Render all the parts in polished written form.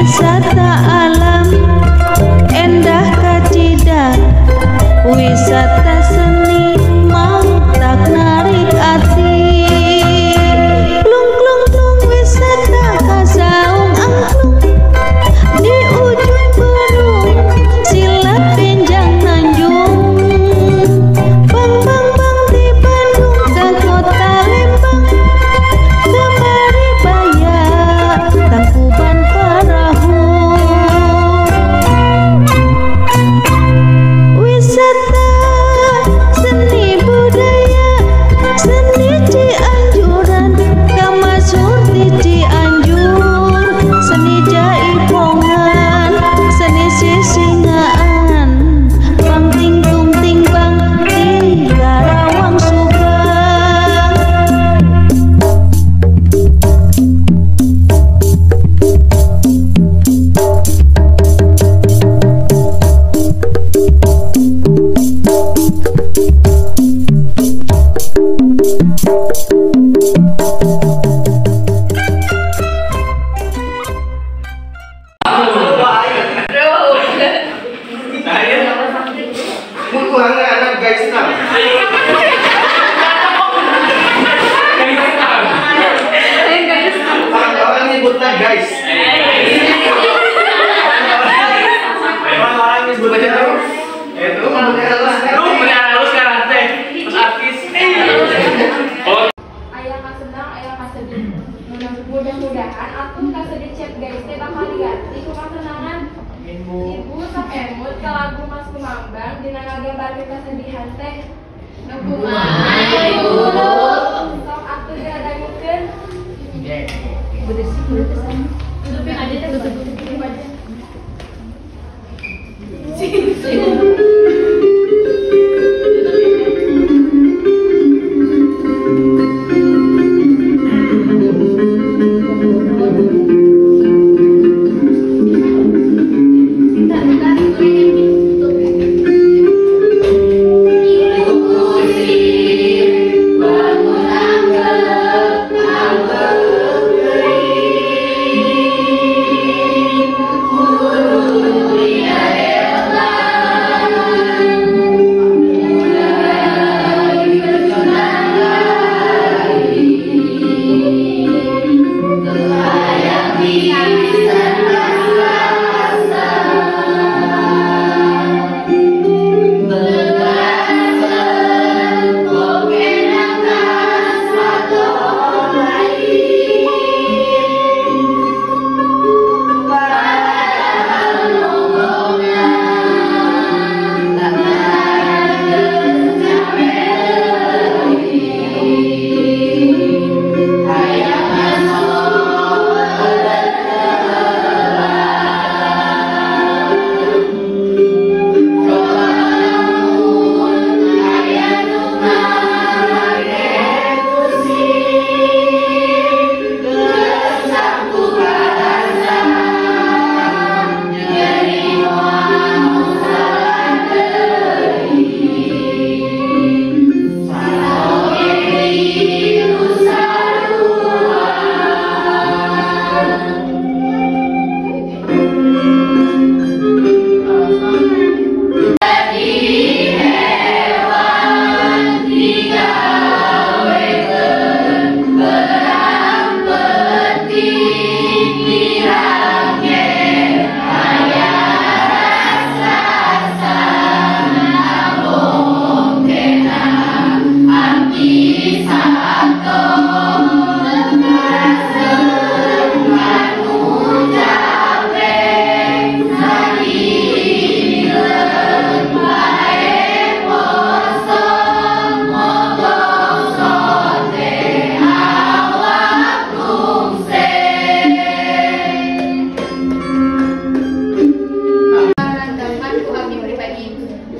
Wisata alam endah kacida, wisata seni mau tak narik ati. Klung klung klung wisata kasaung angklung, di ujung berung silat pinjang nanjung. Bang bang bang di Bandung ke kota Lembang, kemari bayar Tangkuban Parahu. Wisata seni budaya, seni Cianjuran, kamasur di Cianjur, seni jaipongan, seni sisingaan, bang ting tung ting bang di Karawang Subang. Kurang anak guys na. Orang nyebutnya guys. Orang nyebutnya terus. Itu Lu punya lu sekarang teh terus artis. Aya kasenang, aya kasedih. Mudah-mudahan akun kasedih chat guys teh bakal diganti ku kasenangan. Ibu sok emut ke lagu Mas Kumambang dina ngagambarkeun kesedihan teh. Nu kumaha Ibu? Sok atuh diadangukeun. Tutupin aja teh, tutupin aja.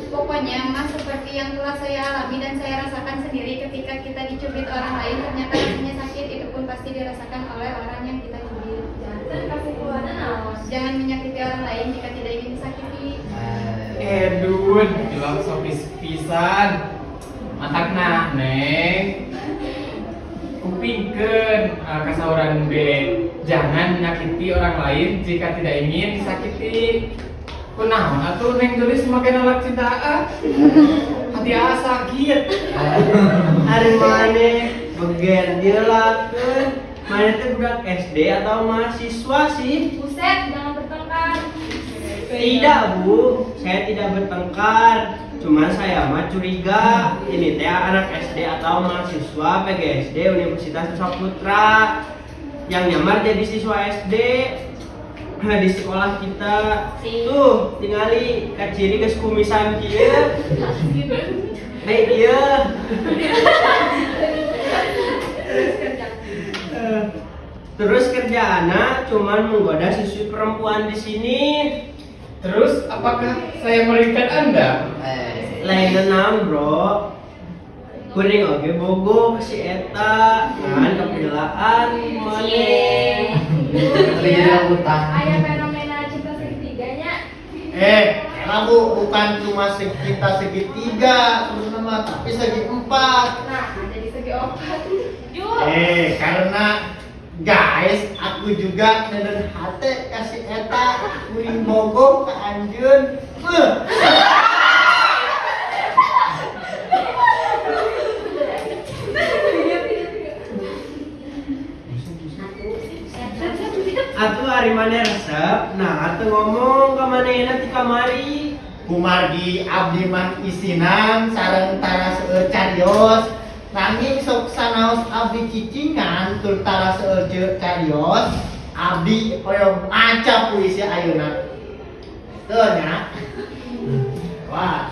Pokoknya mas, seperti yang telah saya alami dan saya rasakan sendiri ketika kita dicubit orang lain, ternyata rasanya sakit, itu pun pasti dirasakan oleh orang yang kita cubit. Jangan menyakiti orang lain jika tidak ingin disakiti. Edun, bilang sopis pisan. Matakna, Neng. Kupingkeun kasauran B. Jangan menyakiti orang lain jika tidak ingin disakiti. Kunaon atuh Neng Gelis make nolak cinta Aa? Hati Aa sakit. Ari maneh beger dilakeun. Maneh teh budak SD atau mahasiswa sih? Buset, jangan bertengkar. Tidak, Bu. Saya tidak bertengkar. Cuman saya mah curiga ini teh anak SD atau mahasiswa PGSD Universitas Nusa Putra yang nyamar jadi siswa SD di sekolah kita. Tuh, tingali kaciri geus kumisan kieu. Baik ieu. Terus kerjaannya cuman menggoda siswi perempuan di sini. Terus apakah saya merugikan Anda? Lain naon, Bro. Kuring oge bogo ke si eta, ngan kapilaan maneh. Aya fenomena cinta segitiganya. Karena Bu, bukan cuma cinta segitiga sebenarnya mah, tapi segi empat. Nah, jadi segi opat. Karena guys, aku juga nenen hate kasih eta kuring bogo ke anjeun. Atuh ari maneh resep, nah atuh ngomong ka manehna ti kamari. Kumargi abdi mah isinan sareng tara seueur carios. Nanging sok sanaos abdi cicingan tur tara seueur carios, abdi hoyong maca puisi ayeuna. Teu nya. Wah.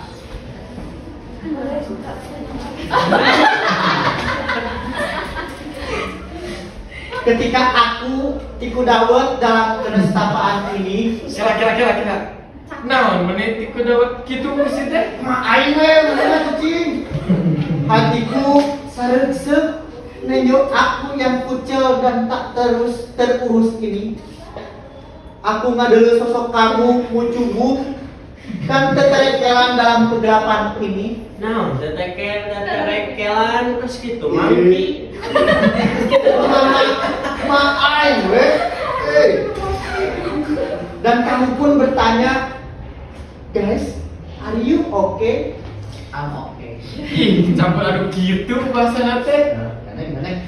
Ketika aku tiku dawet dalam kenestapaan ini, kira-kira. Naon menit tiku dawet kitu puisi teh? Ma aing we manehna cicing. Hatiku sarengsek nenjo aku yang kucel dan tak terus terurus ini. Aku ngadeuleu sosok kamu mucubuk kan teterekelan dalam kegelapan ini. Naon teterekelan terus kitu mangki. Ma aing we. Dan kamu pun bertanya, guys, are you okay? I'm okay. Ih, campur aduk gitu bahasa teh. Gimana?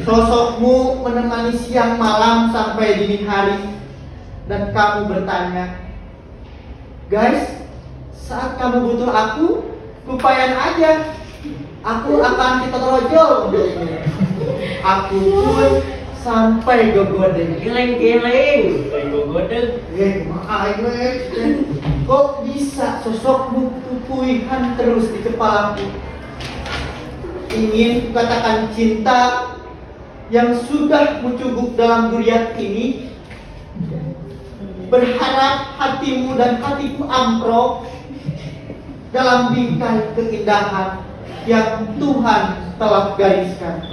Sosokmu menemani siang malam sampai dini hari. Dan kamu bertanya, guys, saat kamu butuh aku, lupain aja. Aku akan kita terojol. Aku pun sampai gogodeng geleng-geleng. Gogodeng. Kok bisa sosokmu pupuihan terus di kepalaku? Ingin kukatakan cinta yang sudah mucuguk dalam duriat ini. Berharap hatimu dan hatiku amprok dalam bingkai keindahan yang Tuhan telah gariskan.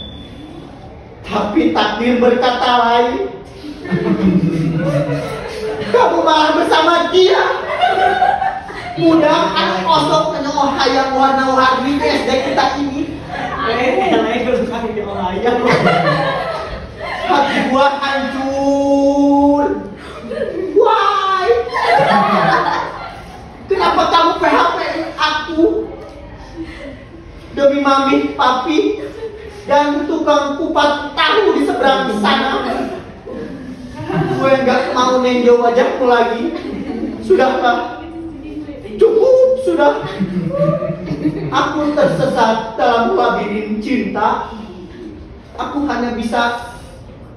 Tapi takdir berkata lain. Kamu malah bersama dia. Mudah anu osok anu hayang warna-warni di SD kita ini. Hati gua hancur. Why? Kenapa kamu PHP-in aku? Demi mami, papi, dan tukang kupat tahu di seberang sana. Gue nggak mau nenjo wajahmu lagi. Sudahlah, cukup sudah. Aku tersesat dalam labirin cinta. Aku hanya bisa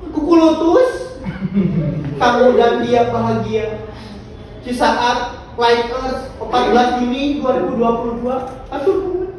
kukulutus. Kamu dan dia bahagia. Di saat Like Us 14 Juni 2022. Aduh.